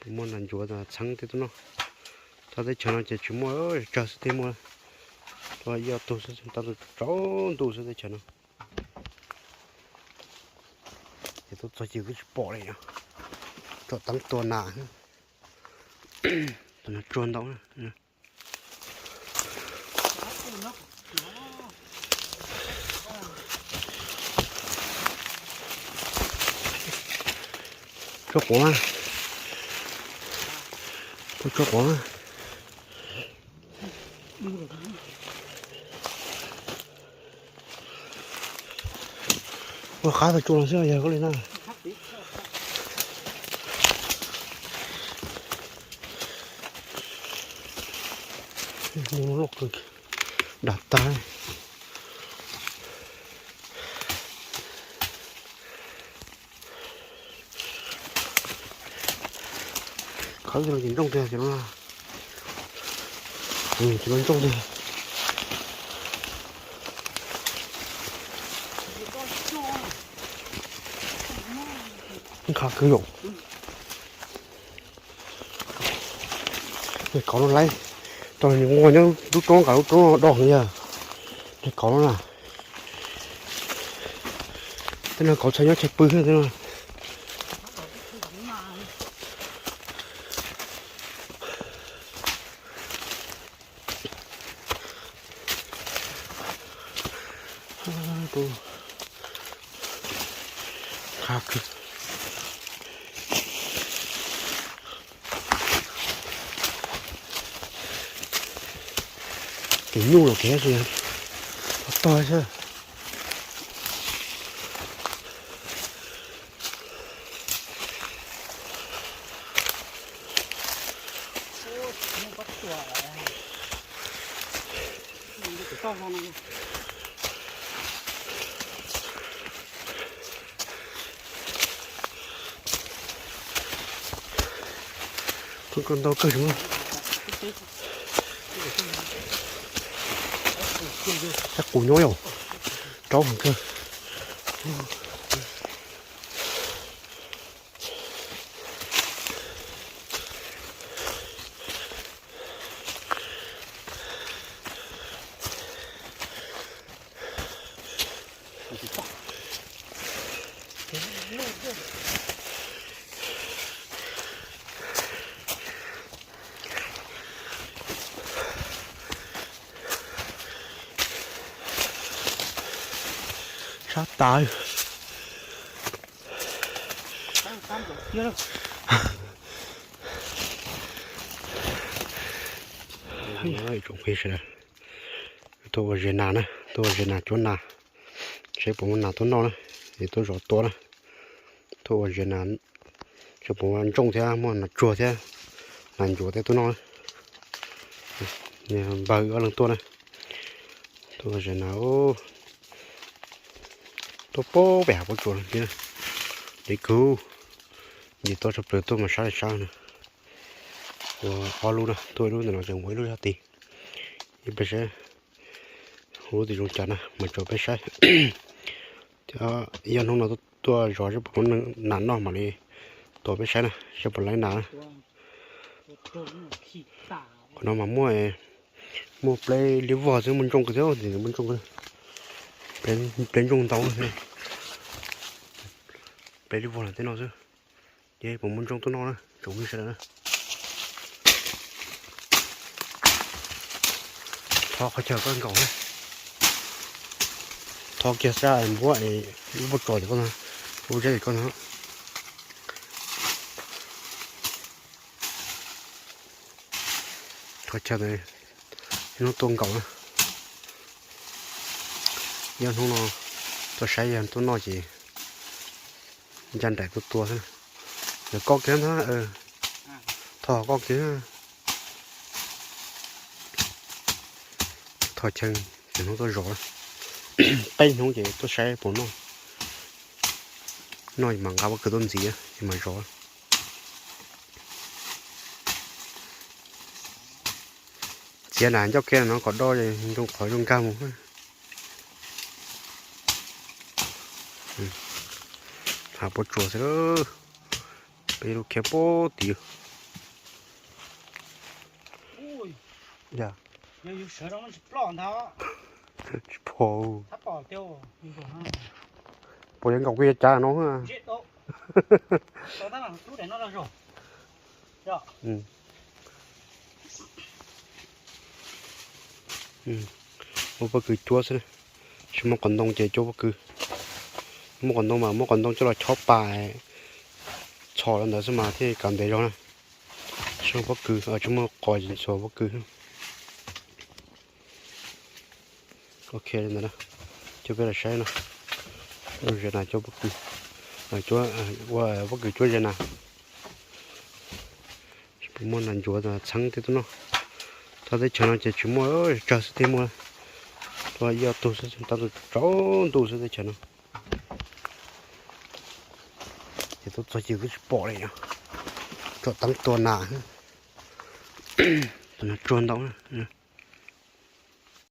Muaj nas ncuav txheeb tej tuaj noj. Txog teb chaws no ces tsis muaj, tsawg xwb thiaj muaj. Tuaj ib ob tug xwb, tau tsaus ntuj xwb teb chaws no. Ces tuaj txog ces twb tsis pom li, tsom teeb tua nas. Tus no tsuag ntau. Tsuag quav na. Tsuag quav na. Ua qab tau tsuag los xwb yog koj li na. Dag tag. Khawb no ces ntsooj tiag ces no, ces no ntsooj tiag. Nkhav kawg yom. Kauv no laib, tau nws nquag nyob lub roob nqa lub roob do heev yog. Kauv no na, tej no kauv txhais nyob chaw pw tej no. Kev nyuj los kev tog xwb. Ntau kawg. Sab qus nyob yom, raub heev kawg. Sab tas. Tsoom phooj ywg sawv daws, tuaj ua zes nas na, tuaj ua zes nas cuab nas, seb puas muaj nas tuaj noj na, es tuaj zov tua na. Tuaj ua zes nas, seb puas muaj ntsooj thiab muaj nas tsuag thiab nas ncuav tej tuaj noj na. Npawg ob leeg tuaj na, tuaj ua zes nas, tuaj pem hav pob tsuas no thiab. Dev kawg, nce toj tshaj plaws tuaj mas sab li sab na. Ua ob lub na, tuaj ib lub ntawm no tseem ua ib lub sab tid. Ib pliag saib ua lub twg zoo cas na mas tso peb saib. Thiab ib ob hnub no tuaj zov seb puas muaj nas noj mam li tuaj peb saib na, seb puas laib nas na. Qhov no mas muaj, muaj pleb liab vog xwb, muaj ntsooj kawg thiab, muaj ntsooj, pleb ntsooj ntau thiab. Pleb liab vog tej no xwb, ces puas muaj ntsooj tuaj noj na tsoom phooj ywg sawv daws na. Thov qhov chaw koj nkaus na. Thov kiag sab npuab es lub pob tsuas ces koj, lub zeb ces koj no. Thov chaw hnub tuaj nkaus na. Yog hnub no tuaj saib yog tuaj noj ces ncaj nraim tuaj tua xwb. Yog koj kiag ntag, thov koj kiag. Thov chaw ces hnub tuaj zov, peb hnub ces tuaj saib puas noj. Noj mas nqa pob kws tuaj ntxiv ces mam zov. Txiav nas ncauj kiag no kom do zoo, qhov zoo nkag mus. Hav pob tsuas xwb, peb lub khiab pob tid. Yog. Yog yus sawv rau no tsis ploj ntag. Tsis pom. Pom yog nkaum kuj yog cav no. Ua pob kws cuab xwb, tsis muaj qos ntoo ces cuab pob kws. Muaj qos ntoo mas muab qos ntoo coj los chob pas txhos rau ntawd xwb mas thiaj kav ntev zog na. Tsis muaj pob kws, tsis muaj qos ces txhuam pob kws. Ok ntawd, coj peb los saib no. Ua ze nas cuab pob kws, ua pob kws cuab ze nas. Tsis muaj nas ncuav txheeb tej tuaj noj. Txog teb chaws no ces tsis muaj, tsawg xwb thiaj muaj. Tuaj ib ob tug xwb, tab tom tsaus ntuj xwb teb chaws no. Ces tuaj txog ces twb tsis pom li, tsom teeb tua nas. Tus no tsuag ntau na.